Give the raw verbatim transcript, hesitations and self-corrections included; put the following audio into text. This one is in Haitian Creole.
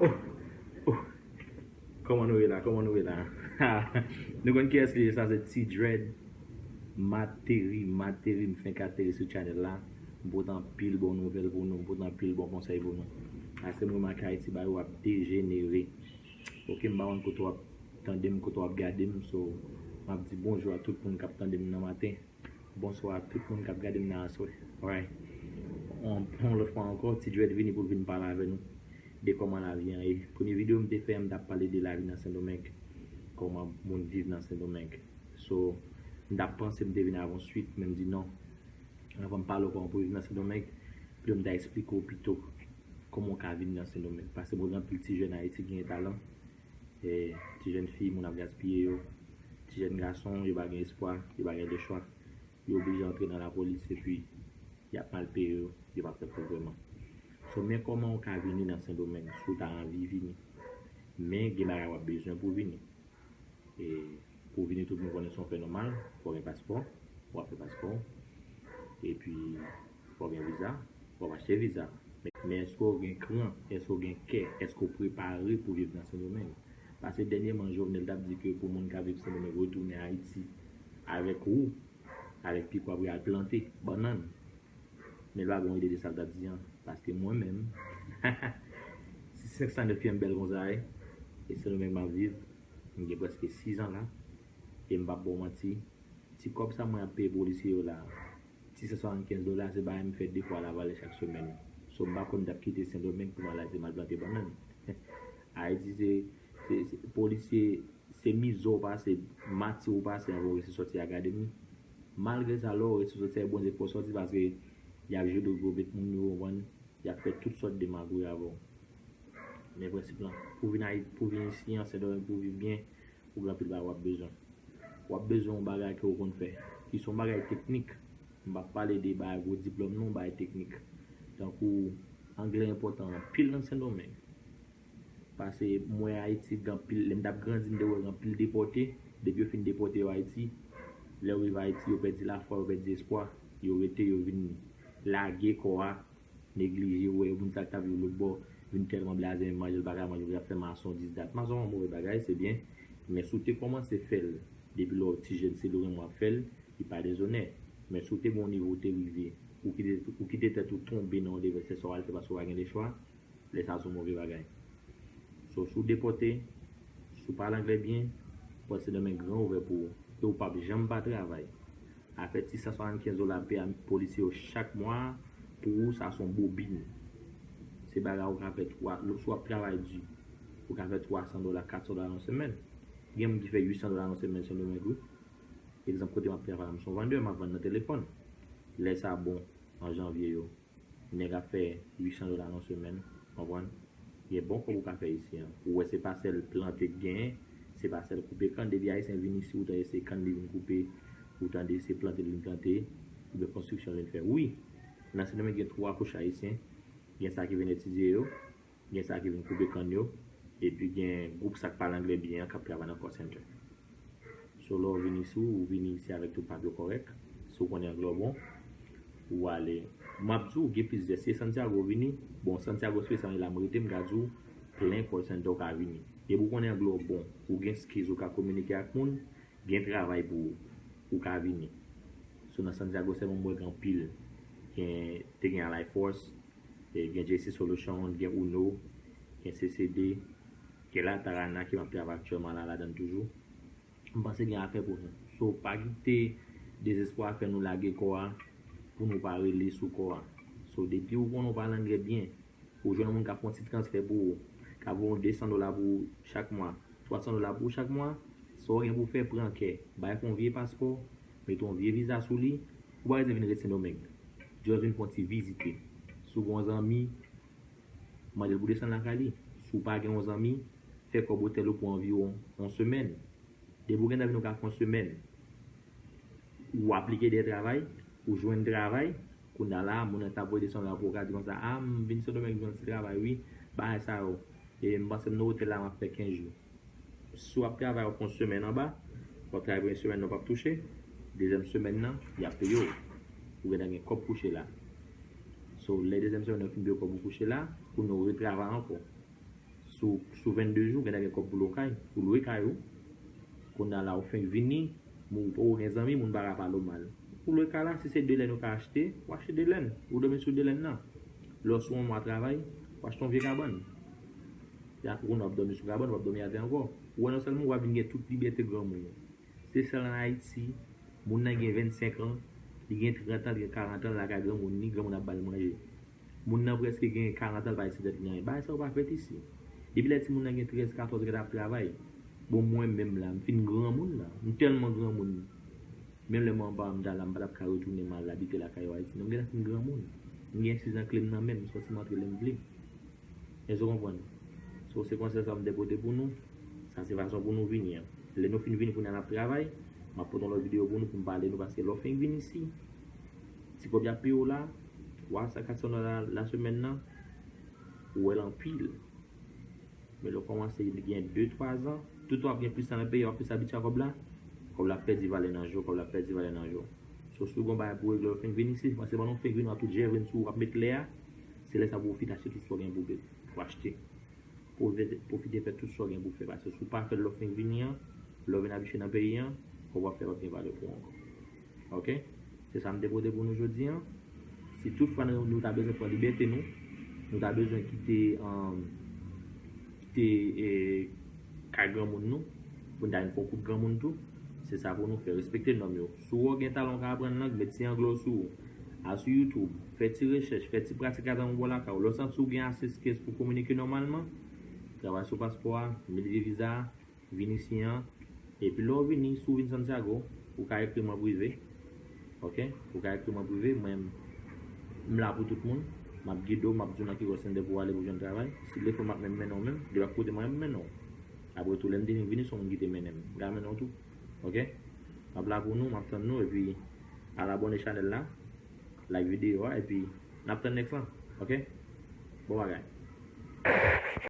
Oh, oh. Kòman nou ye la? Kòman nou ye la? Nou konn kiyès li ye, sa se Ti Dread. M ateri, m ateri, m fenk ateri sou channel la. M pote anpil bon nouvèl pou nou, m pote anpil bon konsèy pou nou. Paske m remake Ayiti bagay yo ap dejenere. Ok, m pa konn kote w ap tande m, kote w ap gade m, so m ap di bonjou a tout moun k ap tande m nan maten. Bonswa a tout moun k ap gade m nan aswè. Alright. Yon, yon lòt fwa ankò, Ti Dread vini pou l vin pale avè nou de kòman lavi an ye. Premye videyo m te fè, m t ap pale de lavi nan Sendomeng, kòman moun viv nan Sendomeng. So, m t ap panse m te vin avè yon swit, men m di non. Anvan m pale w kòman pou viv nan Sendomeng, plito m ta eksplike w pito kòman w ka vin nan Sendomeng. Paske m wè gen anpil ti jèn Ayiti ki gen talan. E, ti jèn fi, moun ap gaspiye yo. Ti jèn gason, yo pa gen espwa, yo pa gen lechwa. Yo oblije antre nan lapolis epi y ap mal peye yo, yo p ap fè kòb vrèman. So, men kòman w ka vini nan Sendomeng si w ta anvi vini. Men gen bagay w ap bezwen pou w vini. E pou w vini, tout moun konnen se yon fè nòmal, fò w gen paspò, w ap fè paspò. Epi, fò w gen viza, w ap achte viza. Men, men èske w gen kran? Èske w gen kè? Èske w prepare pou viv nan Sendomeng? Paske dènyèman, Jovenel t ap di ke pou moun k ap viv Sendomeng retounen Ayiti avèk ou, avèk pik w ap al plante bannann. Men l pa gen yon ide de sa l t ap di an. Paske mwen menm, si senk san nèf ki m bèl konsa, e Sendomeng m ap viv, m gen prèske sis an la, e m p ap ba w manti, ti kòb sa mwen ap peye polisye yo la, ti san swasannkenz dola, se bagay m fè de fwa Lavalè chak semèn. So, m pa konn m t ap kite Sendomeng pou m al Ayiti, m al plante bannann. Ayiti, se, se, se polisye, se mizè w pase, mati w pase anvan w resi sòti akademi. Malgre sa, lè w resi sòti, se Bondye k fè w sòti, paske y ap jwe dwòg yo, met moun yo, w konprann, y ap fè tout sòt de magouy avè w. Men prensip lan, pou vin Ayiti, pou vin isi an Sendomeng, pou viv byen, ou gen anpil bagay w ap bezwen. W ap bezwen yon bagay ke w konn fè, ki se yon bagay teknik. M p ap pale de bagay gwo diplòm non, bagay teknik. Tankou anglè enpòtan anpil nan Sendomeng. Paske m wè Ayiti gen anpil, lè m t ap grandi, m te wè gen anpil depòte. Depi yo fin depòte yo Ayiti, lè yo rive Ayiti, yo pèdi lafwa, yo pèdi espwa, yo rete, yo vin lage kò a, neglije, ou wè moun sa k t ap viv lòt bò, vin tèlman blaze, menm manje l pa ka manje, ou ap fè mason, dis dat. Mason yon move bagay, se byen, men si w te kòmanse fè l depi lè w ti jèn, se lè w renmen w ap fè l, li pa dezonè. Men si w te gen yon nivo, w te rive, ou kite, ou kite tèt ou tonbe nan yon devèsè sa w al fè paske w pa gen lechwa, lè sa a se yon move bagay. So, si w depòte, si w pale anglè byen, pòt Sendomeng gran ouvè pou ou, e w p ap janm pa travay. Afè ti san swasannkenz dola peye a polisye yo chak mwa, pou ou, sa se yon bobin. Se bagay ou ka fè twa, si w ap travay di, ou ka fè twa san dola, kat san dola nan semèn. Gen moun ki fè uit san dola nan semèn Sendomeng, wi. Egzanp, kote m ap travay, m se yon vandè, m ap vann nan telefòn. Lè sa bon, an janvye yo, nèg ap fè uit san dola nan semèn, konprann? Gen bon kòb ou ka fè isi an. Ou wè se pa sèl plante k genyen, se pa sèl koupe kann. Depi Ayisyen vin isi, ou tande se kann li vin koupe, ou tande se plante li vin plante, oubyen konstriksyon li vin fè. Wi, nan Sendomeng gen twa kouch Ayisyen, gen sa ki vin etidye yo, gen sa ki vin koupe kann yo, epi gen gwoup sa k pale anglè byen an k ap travay nan call center. So, lè w vini isi, ou vini isi avèk tout papye w kòrèk. Si w konnen anglè w bon, ou ale. M ap di w, gen plizyè. Si e Santiago w vini, bon, Santiago espesyalman la m rete, m ka di w, plen call center w ka vini. Depi w konnen anglè w bon, ou gen skills, ou ka kominike ak moun, gen travay pou ou, ou ka vini. So, nan Santiago sèlman m wè gen anpil. Gen, te gen Ally Force, e gen J C Solution, gen Uno, gen C C D, gen La Tarana ke m ap travay aktyèlman la, ladan l toujou. M panse gen afè pou nou. So, pa kite dezespwa fè nou lage kò a pou nou pa rele sou kò a. So, depi ou konnen w pale anglè byen, ou jwenn yon moun k ap fè yon ti transfè pou ou, k ap voye yon de san dola pou ou chak mwa, twa san dola pou ou chak mwa, sa w gen pou w fè, pran kè, bay fè yon vye paspò, mete yon vye viza sou li, ou pa bezwen vin ret Sendomeng. Just vin fè yon ti vizite. Si w gen yon zanmi, mande l pou desann lakay li. Si w pa gen yon zanmi, fè kòb otèl ou pou anviwon yon semèn. Depi w gentan vin, ou ka fè yon semèn. Ou aplike dè travay, ou jwenn travay, kounye a la, moun nan t ap voye desann la pou ou, ka di konsa, a, m vin Sendomeng, m jwenn ti travay, wi, bagay sa yo. E m panse m nan otèl la, m ap fè kenz jou. Si w ap travay, w ap fè yon semèn anba, w ap travay premye semèn nan, w p ap touche, dezyèm semèn nan, y ap peye w. Ou gentan gen kòb kouche la. So, lè dezyèm semèn nan fin peye w kòb ou kouche la, kounye a w retravay ankò. Sou, sou vennde jou, gen gen kòb pou lwe kay, pou lwe kay ou. Kounye a la, ou fenk vini, moun, ou gen zanmi, moun pa ka pale w mal. Pou lwe kay la, si se de lèn ou ka achte, ou achte de lèn, ou dòmi sou de lèn nan. Lè w sou yon mwa travay, ou achte yon vye kabann. Ya, ou konn w ap dòmi sou kabann, w ap dòmi atè ankò. Ou wè non sèlman w ap vin gen tout libète granmoun. Se sèl an Ayiti, moun nan gen vennsenk an, li gen trant an, li gen karant an, lakay granmoun li, granmoun ap ba l manje. Moun nan prèske gen karant an, l pa isi tèt li anyen. Bagay sa yo pa fèt isi. Depi lè timoun nan gen trèz, katòz, gentan ap travay. Bon, mwen menm la, m fin granmoun la. M tèlman granmoun. Menm lè manman pa m ta la, m pa t ap ka retounen m al abite lakay yo Ayiti. Non, m gentan fin granmoun. M gen sizan kle m nan men m, m sòti m antre lè m vle. Èske w konprann? So, se konsèy sa m te pote pou nou. Sa se fason pou nou vini an. Lè nou fin vini pou n al ap travay, m ap pote yon lòt videyo pou nou, pou m pale nou, paske lè w fenk vin isi, ti kòb y ap peye w la, twa san, kat san dola la semèn nan, ou wè l anpil. Men lè w kòmanse gen de, twa zan, toutan w ap gen plis tan nan peyi a, w ap plis abitye a kòb la, kòb la ap pèdi valè nan je w, kòb la ap pèdi valè nan je w. So, si w gen yon bagay pou w regle, w fenk vin isi, paske pandan w fenk vin, w ap tout jèvrin sou ou, w ap met lè a, se lè sa pou w fin achte tout sa w gen pou w, pou w achte. Pwofite, pwofite fè tout sa w gen pou w fè, paske si w pa fè l lè w fenk vini an, lè w vin abitye nan peyi an, kòb w ap fè p ap gen valè pou ou ankò. Oke? Se sa m te pote pou nou jodi an. Si toutfwa nou, nou ta bezwen pran libète nou, nou ta bezwen kite, um, kite, eh, kay granmoun nou, pou n ta vin fè yon kout granmoun tou, se sa pou nou fè, respekte nòm yo. Si w wè w gen talan w ka aprann lang, met ti anglo sou ou. Al sou YouTube, fè ti rechèch, fè ti pratik adan w bò lakay ou. Lè w santi w gen ase skills pou w kominike nòmalman, travay sou paspò a, milye viza a, vin isi an. Epi lè w vini, si w vin Santiago, ou ka ekri m an prive. Oke? Ou ka ekri m an prive. Mwen, m la pou tout moun. M ap gide w, m ap di w nan ki call center pou w ale pou w jwenn travay. Si l fè, m ap menm mennen w menm. Depi w ap koute m, mwen menm mennen w. Apre tou, lè m te vin vini, se yon moun ki te mennen m. M ka mennen w tou. Oke? M ap la pou nou, m ap tann nou. Epi, al abòne chanèl la, like videyo a, epi n ap tann next lan. Oke? Bon bagay.